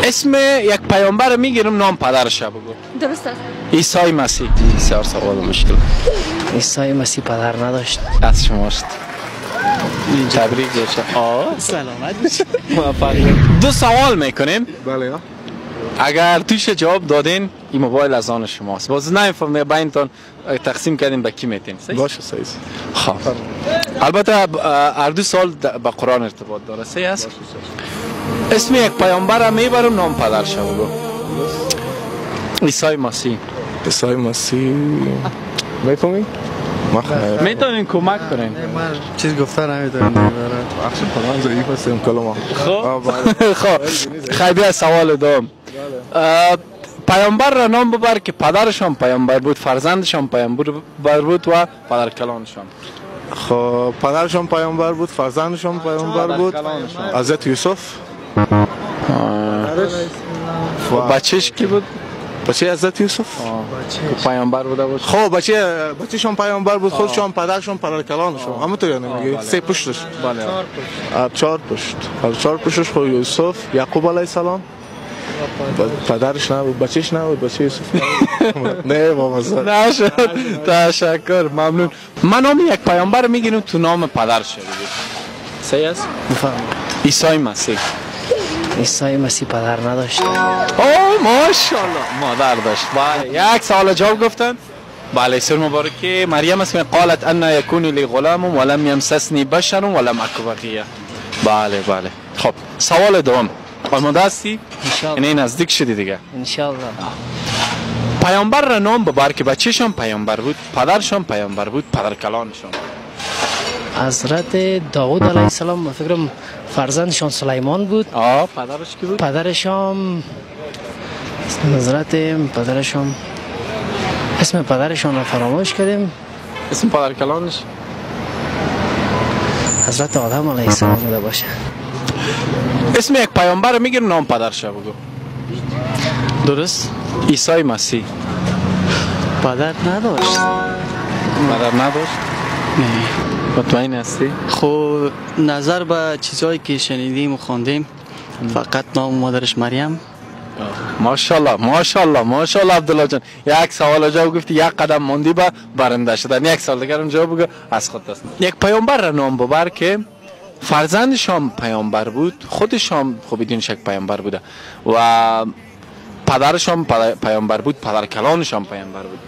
اسم یک پیامبر میگیرم نام پدرش بگو. درست است. عیسی مسیح. بسیار سوال مشکل. عیسی مسیح پدر نداشت. از شماست. تبریک باشه. سلامت باشید. موفق. دو سوال میکنیم. بله. اگر توش جواب دادین این موبایل از آن شماست. باز نمیفهمم بینتون تقسیم کردیم به کی میتین. باشه صحیح. خب البته هر دو سوال به قرآن ارتباط داره. صحیح است؟ اسم یک پیامبر میبرم نام پدرش بگو. عیسی مسیح. عیسی مسیح میفهمی؟ میتونین کمک کنین. من چیز گفته نمیتونم. من ضعیف هستم کلمه. خب خب خیلی سوال دوم. پیامبر را نام ببر که پدرشان پیامبر بود، فرزندشان پیامبر بود و پدر کلانشان. خب پدرشان پیامبر بود، فرزندشان پیامبر بود، حضرت یوسف. بچهش کی بود؟ بچه حضرت یوسف پیامبر بوده بود. خب بچه‌شون پیامبر بود، خودشون، پدرشون، پدر کلانشون، همونطور یعنی میگه سه پشتش. بله چهار پشت. چهار پشتش خود یوسف، یعقوب علیه السلام. پدرش نبود، بچهش نبود، بچه یوسف. نه بابا نشد. تشکر، ممنون. من نام یک پیامبر میگیرم تو نام پدرش بگید. صحیح است؟ بفرمایید. عیسی مسیح. عیسی مسیح پدر نداشت. اوه ماشاءالله مادر داشت. بله یک سوال جواب گفتن. بله سر مبارکه مریم است که قالت ان یکون لی غلام ولم یمسسنی بشر ولم اک بغیا. بله بله. خب سوال دوم. آماده هستی؟ انشالله. یعنی نزدیک شدی دیگه. انشالله. پیامبر را نام ببر که بچه‌شان پیامبر بود، پدرشان پیامبر بود، پدر کلانشان. حضرت داوود علیه السلام فکرم فرزندشان سلیمان بود. پدرش کی بود؟ پدرشان حضرت پدرشان اسم پدرشان را فراموش کردیم. اسم پدر کلانش؟ حضرت آدم علیه السلام بوده باشه. اسم یک پیامبر میگیرم نام پدرش بگو. درست؟ عیسی مسیح. پدر نداشت. پدر نداشت؟ نه. مطمئن هستی؟ خب نظر به چیزهایی که شنیدیم و خواندیم فقط نام مادرش مریم. ماشاءالله ماشاءالله ماشاءالله عبدالله جان، یک سوال جواب گفتی، یک قدم ماندی به برنده شدن. یک سال دیگر هم جواب بگو از خود است. یک پیامبر را نام ببر که فرزندشان پیامبر بود، خودشان خب بدون شک پیامبر بوده و پدرشان پیامبر بود، پدر کلانشان پیامبر بود.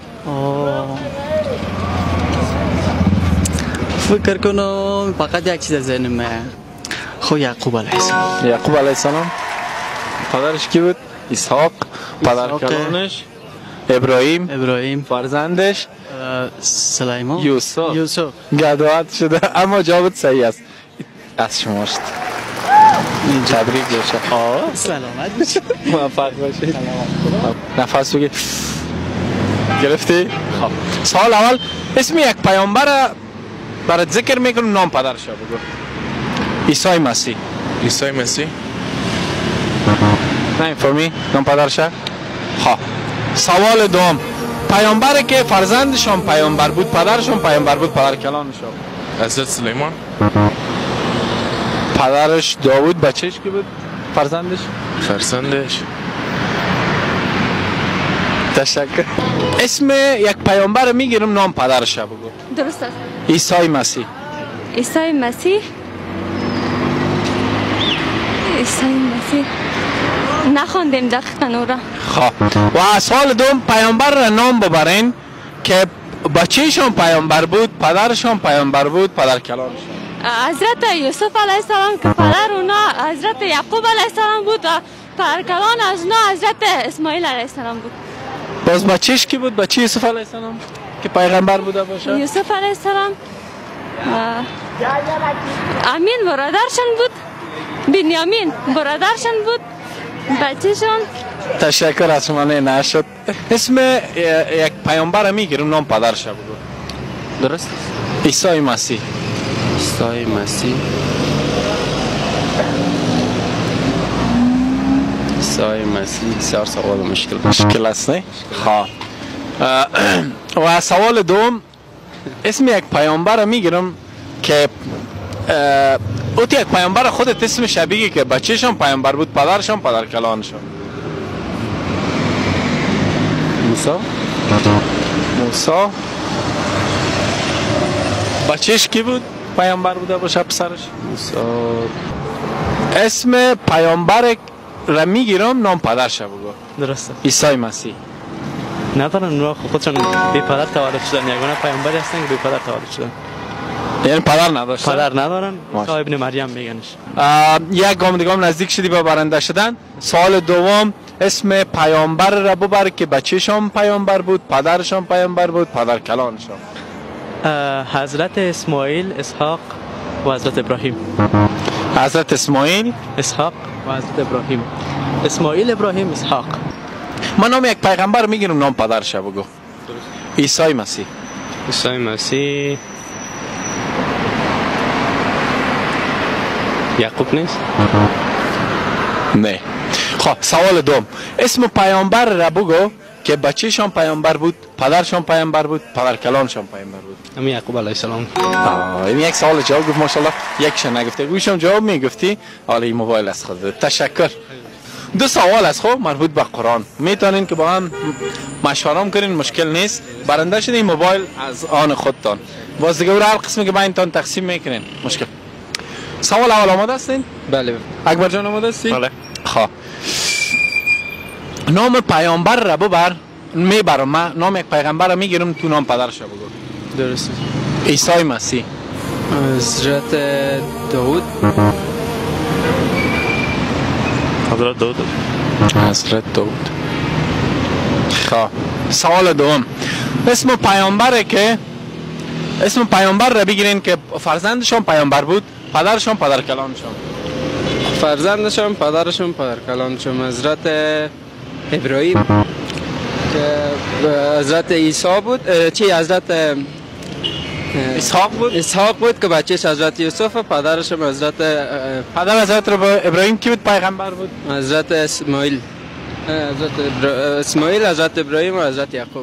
فکر کنم فقط یک چیز از ذهنم میاد. خب یعقوب علیه السلام. یعقوب علیه السلام پدرش کی بود؟ اسحاق. پدر کلانش ابراهیم. ابراهیم. فرزندش سلیمان. یوسف. یوسف. گدوات شده اما جوابت صحیح است. از شماست. تبریک باشه. سلامت باشید. موفق باشید. نفس بگیر. گرفتی؟ خب سوال اول، اسم یک پیامبر برات ذکر میکنم نام پدرش بگو. عیسی مسیح. عیسی مسیح؟ نمیفهمی نام پدرش؟ خب سوال دوم، پیامبر که فرزندشان پیامبر بود، پدرشان پیامبر بود، پدر کلانشان. حضرت سلیمان. پدرش داوود، بچهش کی بود؟ فرزندش؟ فرزندش. تشکر. اسم یک پیامبر میگیرم نام پدرش بگو. درست است. عیسی مسیح. عیسی مسیح. عیسی مسیح نخواندیم دقیقا او را. خب و سوال دوم، پیامبر را نام ببرین که بچهشان پیامبر بود، پدرشان پیامبر بود، پدر کلانشان. حضرت یوسف علیه السلام که پدر اونا حضرت یعقوب علیه السلام بود و پدر کلان از اونا حضرت اسماعیل علیه السلام بود. باز بچهش کی بود؟ بچه یوسف علیه السلام که پیغمبر بوده باشه؟ یوسف علیه السلام امین برادرشان بود، بنیامین برادرشان بود، بچهشان. تشکر از شما. نه نشد. اسم یک پیامبر میگیرم نام پدرش بگو. درست؟ عیسی مسیح. عیسی مسیح. عیسی مسیح بسیار سوال مشکل. مشکل است نه؟ خب و سوال دوم، اسم یک پیامبر میگیرم که او یک پیامبر خودت اسم شبیه که بچه‌شان پیامبر بود، پدرشان، پدر کلانشان. موسی. موسی بچهش کی بود؟ پیامبر بوده باشه پسرش؟ موسی. اسم پیامبر را میگیرم، نام پدرش بگو. درسته. عیسی مسیح. ندارن اونا خودشون بی پدر تولد شدن، یگانه پیامبری هستن که بی پدر تولد شدن. یعنی پدر نداشتن؟ پدر ندارن. عیسی ابن مریم میگنش. یک گام دیگه هم نزدیک شدی به برنده شدن. سوال دوم، اسم پیامبر را ببر که بچه‌شان پیامبر بود، پدرشان پیامبر بود، پدر کلانشان. حضرت اسماعیل، اسحاق و حضرت ابراهیم. حضرت اسماعیل، اسحاق و حضرت ابراهیم. اسماعیل، ابراهیم، اسحاق. من نام یک پیغمبر میگیرم، نام پدرش بگو. عیسی مسیح. عیسی مسیح یعقوب نیست؟ نه. خب سوال دوم، اسم پیامبر را بگو که بچه‌شان پیامبر بود، پدرشان پیامبر بود، پدر کلانشان پیامبر بود. همین یعقوب علیه السلام. این یک سوال جواب گفت ماشاءالله، یکش نگفته. گوشم جواب میگفتی. حالا این موبایل از خود. تشکر. دو سوال از خب مربوط به قرآن، میتونین که با هم مشوره کنین، مشکل نیست. برنده شدین، موبایل از آن خودتان. باز دیگه او را هر قسمی که بینتان تقسیم میکنین، مشکل. سوال اول آماده هستین؟ بله. اکبر جان آماده هستی؟ بله. خب نام پیامبر را ببر، میبرم من نام یک پیغمبر را میگیرم، تو نام پدرش را بگو. درست. عیسی مسیح. حضرت داوود. حضرت داوود. حضرت داوود. خب سوال دوم، اسم پیامبر که اسم پیامبر را بگیرین که فرزندشان پیامبر بود، پدرشان، پدر کلانشان. فرزندشان، پدرشان، پدر کلانشان. حضرت ابراهیم که حضرت عیسی بود، چی حضرت اسحاق بود؟ اسحاق بود که بچهش حضرت یوسف، پدرش حضرت پدر حضرت ابراهیم کی بود پیغمبر بود؟ حضرت اسماعیل. حضرت اسماعیل، حضرت ابراهیم و حضرت یعقوب.